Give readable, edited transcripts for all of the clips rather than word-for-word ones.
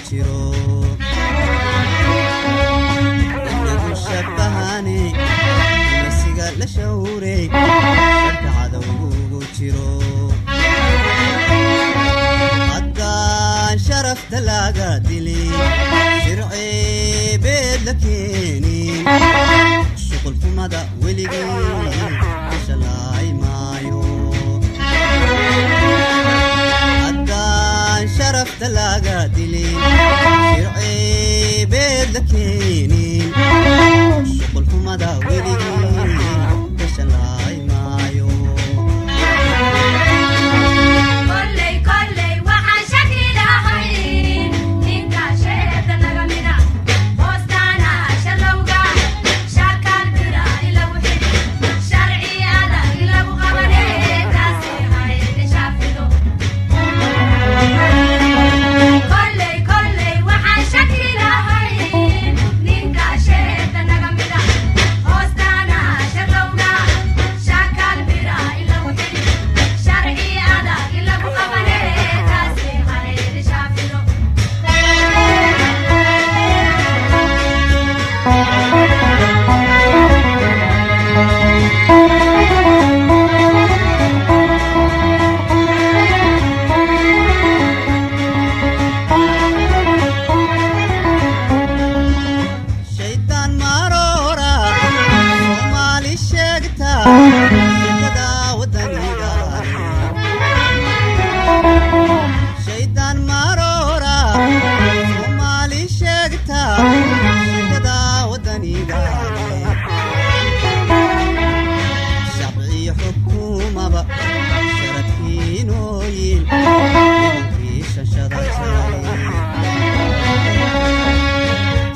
Jiro inagu shabahane masiga la shawrey sharka cadowgugu jiro. Haddaan sharafta laga dilin, shirceebeed la keenin, shuqulxumada weligii ka shalaay maayo. Haddaan sharafta laga dilin, shirceebeed la keenin, shuqulxumada weligii ka shalaay maayo. Kolley kolley waxaan shaki lahayn ninka sheeda naga mida hoostaana shalowga shakaal bira ilagu xidhi, sharci adag lagu qabane, taasi hayne shaafido. Kolley kolley waxaan shaki lahayn ninka sheeda naga mida hoostaana shalowga shakaal bira ilagu xidhi, sharci adag lagu qabane, taasi hayne shaafido. Shaydaan maroora Soomaali sheegta shirkada wadaniga. Shaydaan maroora Soomaali sheegta shirkada wadaniga. Sharci xukuumaba sharadkiinooyin nimankii shashada jaray.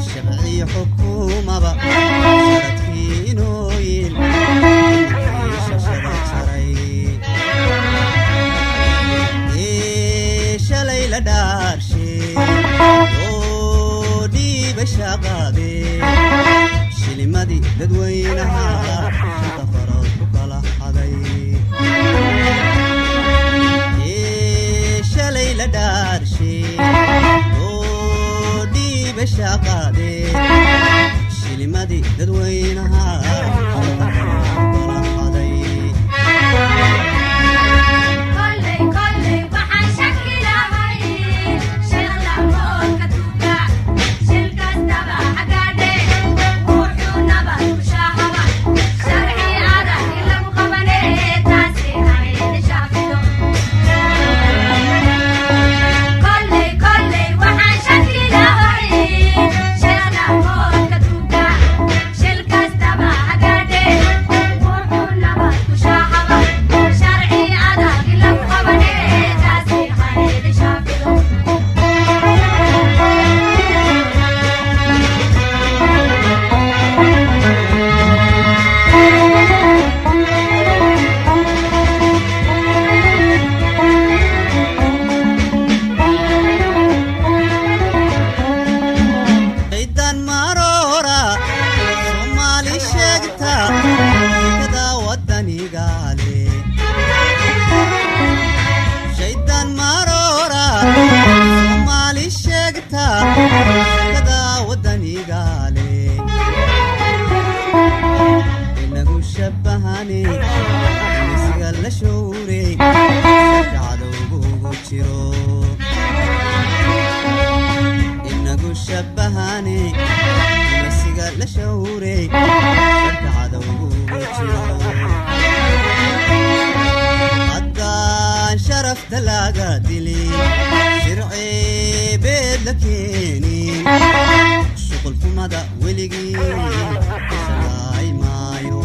Sharci xukuumaba sharadkiinooyin nimankii shashada jaray ee shalay la dhaarshe oo dhiiba shaqaade, shilimadii dadweynaha shanta farood ku kala haday. Ee shalay la dhaarshe oo dhiiba shaqaade, shilimadii dadweynaha shanta farood ku kala haday. Kolley kolley waxaan shaki lahayn shaqlamoodka tuuga shil kastaba xagaadhe wuxuu nabad ku shaahaba, sharci adag lagu qabane, taasi hayne shaafido. Kolley kolley waxaan shaki lahayn shaqlamoodka tuuga shil kastaba xagaadhe wuxuu nabad ku shaahaba, sharci adag lagu qabane, taasi hayne shaafido. Shaydaan maroora Soomaali sheegta shirkada wadaniga leh. Shaydaan maroora Soomaali sheegta shirkada wadaniga leh. Inagu shabahane misiga la showrey sharka cadowgugu jiro. Inagu shabahane masiga la shawrey sharka cadowgugu jiro. Haddaan sharafta laga dilin, shirceebeed la keenin, shuqulxumada weligii ka shalaay maayo.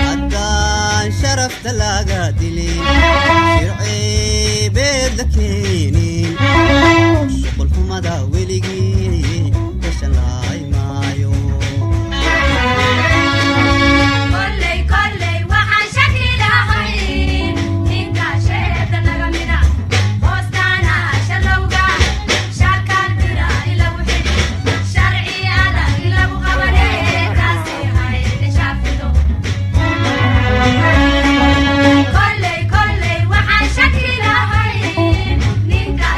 Haddaan sharafta laga dilin, shirceebeed la keenin, shuqulxumada weligii ka shalaay maayo. Kolley kolley waxaan shaki lahayn ninka sheeda naga mida hoostaana shalowga shakaal bira ilagu xidhi, sharci adag lagu qabane, taasi hayne shaafido. Kolley kolley waxaan shaki lahayn ninka